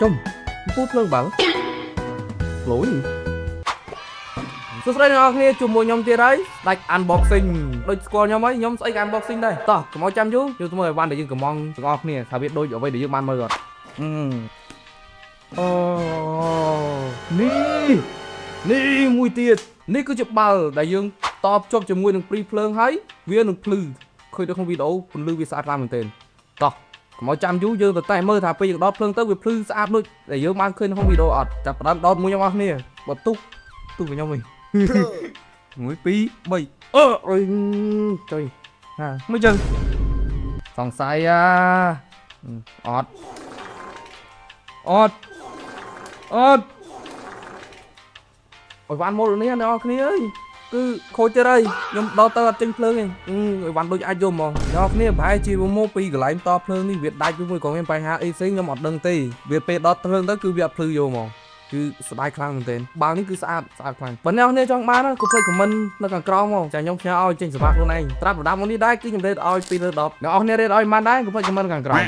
ចំពូភ្លើងបាល់លុយសួស្តីអ្នកនរគ្នាជួបមួយខ្ញុំទៀតហើយដាច់ unboxing ដូចស្គាល់ខ្ញុំហើយខ្ញុំស្អីក៏ unboxing ដែរតោះកុំឲ្យចាំយូរយើងទៅមើលអីវ៉ាន់ដែលយើងកំងទាំងអស់គ្នាថាវាដូចអ្វីដែលយើងបានមើលអត់អឺអូនេះនេះមួយទៀតនេះគឺជាបាល់ដែលយើងតបជាប់ជាមួយនឹងព្រីភ្លើងហើយវានឹងភ្លឺឃើញនៅក្នុងវីដេអូពន្លឺវាស្អាតខ្លាំងមែនទែនតោះកុំឲ្យចាំយូរយើងទៅតែមើលថាពេលយើងដោតភ្លើងទៅវាភ្លឺស្អាតដូចដែលយើងបានឃើញក្នុងវីដេអូអត់ចាប់ផ្ដើមដោតមួយខ្ញុំអស់គ្នាបើទុកទុកខ្ញុំវិញ 1 2 3អឺអុយចុយហាមិនចឹងសង្ស័យអាអត់អត់អត់អីវ៉ាន់មកនេះអ្នកនរគ្នាអើយគឺខូចទៀតហើយខ្ញុំដល់ទៅអត់ចេញភ្លើងទេអីវ៉ាន់ដូចអាចយំហ្មងអ្នកនរគ្នាប្រហែលជាមកពីកន្លែងតភ្លើងនេះវាដាច់មួយក៏មានបញ្ហាអីផ្សេងខ្ញុំអត់ដឹងទេវាពេលដុតភ្លើងទៅគឺវាអត់ភ្លឺយកហ្មងគឺស្ដាយខ្លាំងមែនទែនបាល់នេះគឺស្អាតស្អាតខ្លាំងបើអ្នកនរចង់បានក៏ភ្លេច comment នៅខាងក្រោមមកចាខ្ញុំផ្ញើឲ្យចេញសម្រាប់ខ្លួនឯងត្រាប់ប្រដាប់មកនេះដែរគឺខ្ញុំ rate ឲ្យ2លើ10អ្នកនរគ្នា rate ឲ្យប៉ុន្មានដែរក៏ភ្លេច comment ខាងក្រោម។